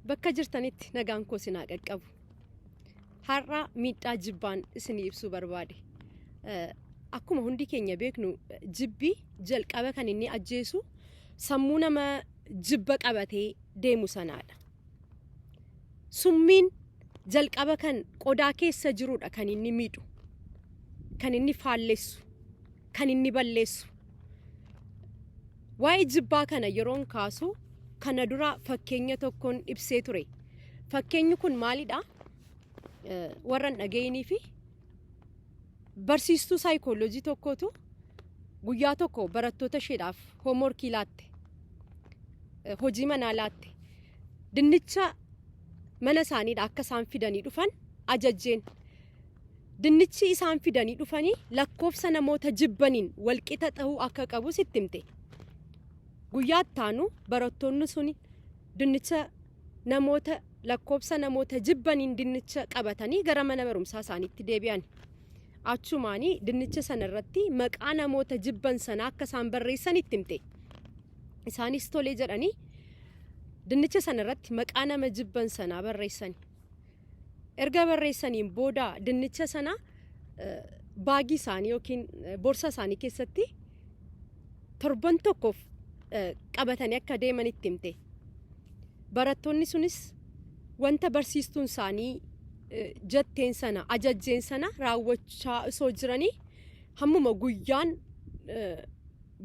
Bakka jirtanitti nagaan koo isin haa qaqqabu. Har'a miidhaa jibbaan isinii ibsuu barbaade. Akkuma hundi keenya beeknu jibbi jalqaba kan inni ajjeesu sammuu nama jibba qabatee deemu sanaadha. Summiin jalqaba kan qodaa keessa jirudha kan inni miidhu, kan inni faallessu, kan inni balleessu. Waa'ee jibbaa kana yeroon kaasu kana dura fakkeenya tokkoon ibsee ture. Fakkeenyi kun maalidha? Warra hin dhaga'inii fi barsiistuu saayikooloojii tokkotu guyyaa tokko barattoota isheedhaaf hoomworkii laatte. Hojii manaa laatte. Dinnicha mana isaaniidha akka isaan fidanii dhufan ajajjeen. Dinnichi isaan fidanii dhufanii lakkoofsa namoota jibbaniin walqixa ta'uu akka qabus itti himte. Guyyaa itti aanu barattoonni suni dinnicha namoota lakkoofsa namoota jibbaniin dinnicha qabatanii gara mana barumsaa isaaniitti deebi'an. Achumaanii dinnicha sana irratti maqaa namoota jibban sanaa akka isaan barreessan itti himte. Isaanis tolee jedhanii dinnicha sana irratti maqaa nama jibban sanaa barreessan. Erga barreessaniin booda dinnicha sana baagii isaanii yookiin borsa isaanii keessatti torban tokkoof qabatanii akka deeman itti himte. Barattoonni sunis wanta barsiistuun isaanii jetteen sana ajajjeen sana raawwachaa osoo jiranii hammuma guyyaan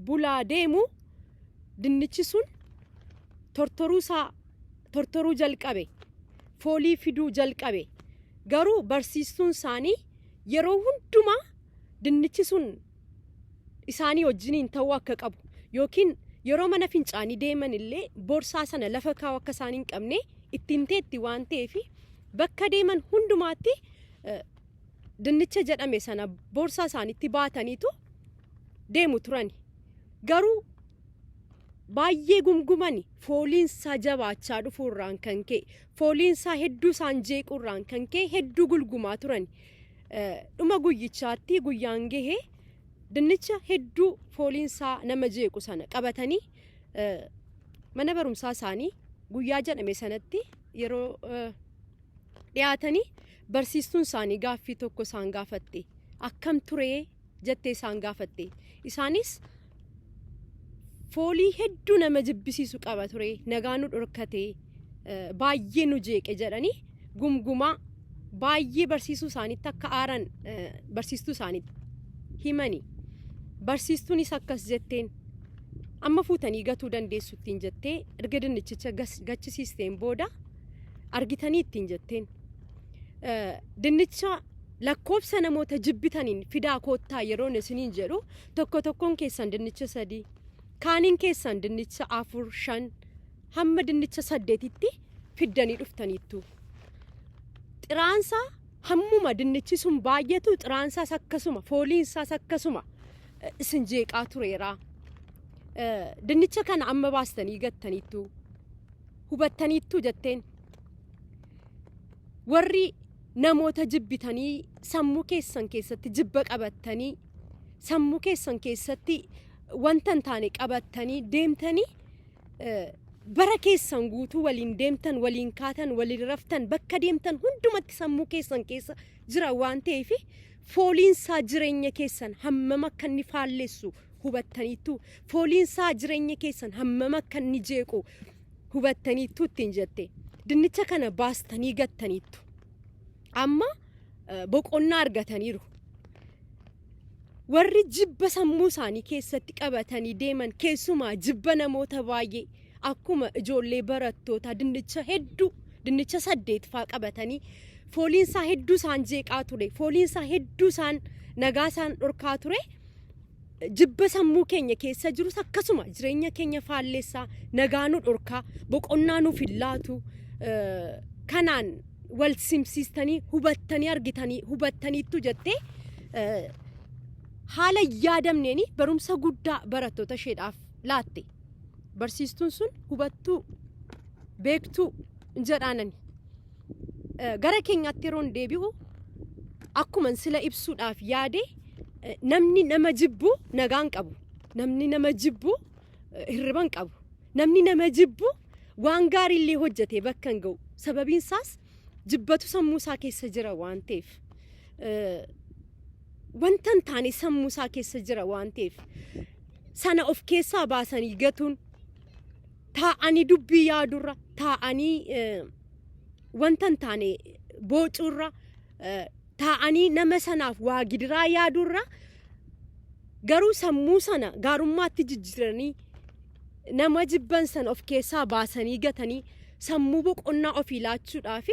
bulaa deemu dinnichi sun tortoruu isaa tortoruu jalqabe. Foolii fiduu jalqabe. Garuu barsiistuun isaanii yeroo hundumaa dinnichi sun isaanii wajjiniin ta'uu akka qabu yookiin yeroo mana fincaanii deeman illee borsaa sana lafa kaa'uu akka isaan hin qabne itti himteetti waan ta'eef bakka deeman hundumaatti dinnicha jedhame sana borsaa isaaniitti baataniitu deemu turani. Garuu baay'ee gumgumani fooliinsaa jabaachaa dhufuurraan kan ka'e fooliinsaa hedduu isaan jeequurraan kan ka'e hedduu gulgumaa turani. Dhuma guyyichaatti guyyaan gahee dinnicha hedduu fooliinsaa nama jeequ sana qabatanii mana barumsaa isaanii guyyaa jedhame sanatti yeroo dhiyaatanii barsiistuun isaanii gaaffii tokko isaan gaafatte. Akkam turee jettee isaan gaafatte. Isaanis foolii hedduu nama jibbisiisu qaba ture, nagaa nu dhorkate, baay'ee nu jeeqe jedhanii gumgumaa baay'ee barsiisuu isaaniitti akka aaran barsiistuu isaaniitti himani. Barsiistuunis akkas jetteen amma fuutanii gatuu dandeessu ittiin jettee erga dinnichicha gachisiisteen booda argitanii ittiin jetteen. Dinnicha lakkoofsa namoota jibbitaniin fidaa koottaa yeroon isiniin jedhu tokko tokkoon keessan dinnicha 3 kaaniin keessan dinnicha 4 5 hamma dinnicha 8tti fiddanii dhuftaniittu. Xiraansaa hammuma dinnichi sun baay'atu xiraansaas akkasuma fooliinsaas akkasuma isin jeeqaa tureera. Dinnicha kana amma baastanii gattaniittu hubattaniittu jetteen. Warri namoota jibbitanii sammuu keessan keessatti jibba qabattanii sammuu keessan keessatti wanta hin taane qabattanii deemtanii bara keessan guutuu waliin deemtan waliin kaatan waliin raftan bakka deemtan hundumatti sammuu keessan keessa jira waan ta'eef fooliinsaa jireenya keessan hammam akka inni faallessu hubattaniittu fooliinsaa jireenya keessan hammam akka inni jeequ hubattaniittu ittiin jette. Dinnicha kana baastanii gattaniittu. Amma boqonnaa argataniiru. Warri jibba sammuu isaanii keessatti qabatanii deeman keessumaa jibba namoota baay'ee akkuma ijoollee barattootaa dinnicha hedduu dinnicha 8 faa qabatanii fooliinsaa hedduu isaan jeeqaa ture fooliinsaa hedduu isaan nagaa isaan dhorkaa ture. Jibba sammuu keenya keessa jirus akkasuma jireenya keenya faalleessaa nagaa nu dhorkaa boqonnaa nuuf hin laatu kanaan wal simsiistanii hubattanii argitanii hubattaniittu jettee haala yaadamneen barumsa guddaa barattoota isheedhaaf laatte. Barsiistuun sun hubattuu beektuu jedhaanani. Gara keenyaatti yeroon deebi'u akkuma sila ibsuudhaaf yaade namni nama jibbu nagaa hin qabu. Namni nama jibbu hirriba hin qabu. Namni nama jibbu Waan gaarii illee hojjetee bakka hin ga'u. Sababiin isaas jibbatu sammuu isaa keessa jira waan ta'eef. Wanta hin taane sammuu isaa keessa jira waan ta'eef. Sana of keessaa baasanii gatuun taa'anii dubbii yaadurra taa'anii wanta hin taane boocuurra taa'anii nama sanaaf waa gidiraa yaadurra garuu sammuu sana gaarummaatti jijjiiranii nama jibban sana of keessaa baasanii gatanii sammuu boqonnaa ofii laachuudhaaf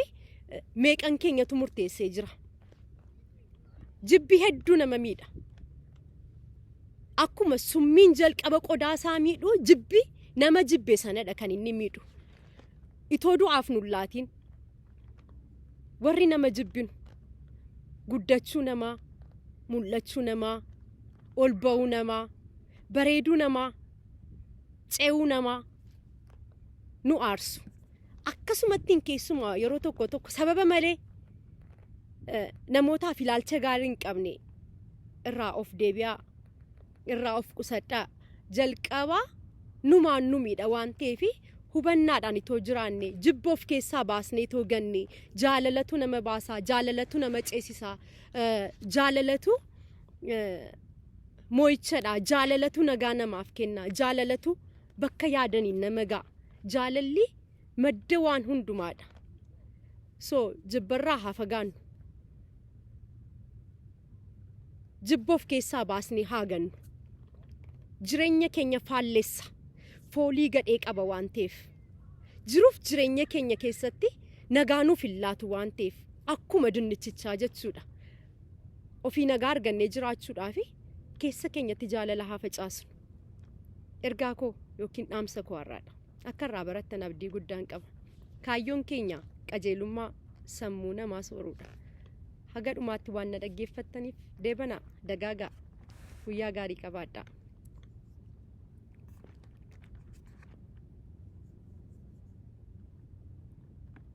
meeqan keenyatu murteessee jira. Jibbi hedduu nama miidha. Akkuma summiin jalqaba qodaa isaa miidhu jibbi nama jibbe sanadha kan inni miidhu. Itoo du'aaf nun laatiin warri nama jibbinu guddachuu namaa, mul'achuu namaa, ol ba'uu namaa, bareeduu namaa, ce'uu namaa nu aarsu. Akkasumattiin keessumaa yeroo tokko tokko sababa malee namootaaf ilaalcha gaarii hin qabne irraa of deebi'aa, irraa of qusadhaa. Jalqabaa numaan nu miidha waan ta'eef hubannaadhaan itoo jiraanne jibba of keessaa baasnee itoo ganne jaalalatu nama baasaa, jaalalatu nama ceesisaa, jaalalatu moo'ichadha, jaalalatu nagaa namaaf kenna, jaalalatu bakka yaadaniin nama ga'a. Jaalalli madda waan hundumaadha. So jibbarraa haa fagaannu. Jibba of keessaa baasnee haa gannu. Jireenya keenya faallessa. Foolii gadhee qaba waan ta'eef. Jiruuf jireenya keenya keessatti nagaa nuuf hin laatu waan ta'eef akkuma dinnichichaa jechuudha. Ofii nagaa argannee jiraachuudhaaf keessa keenyatti jaalala haa facaasnu. Ergaa koo yookiin dhaamsa koo har'aadha. Akka irraa barattan abdii guddaan qaba. Kaayyoon keenya qajeelummaa sammuu namaa sooruudha. Haga dhumaatti waan na dhaggeeffattaniif deebanaa dagaagaa guyyaa gaarii qabaadhaa.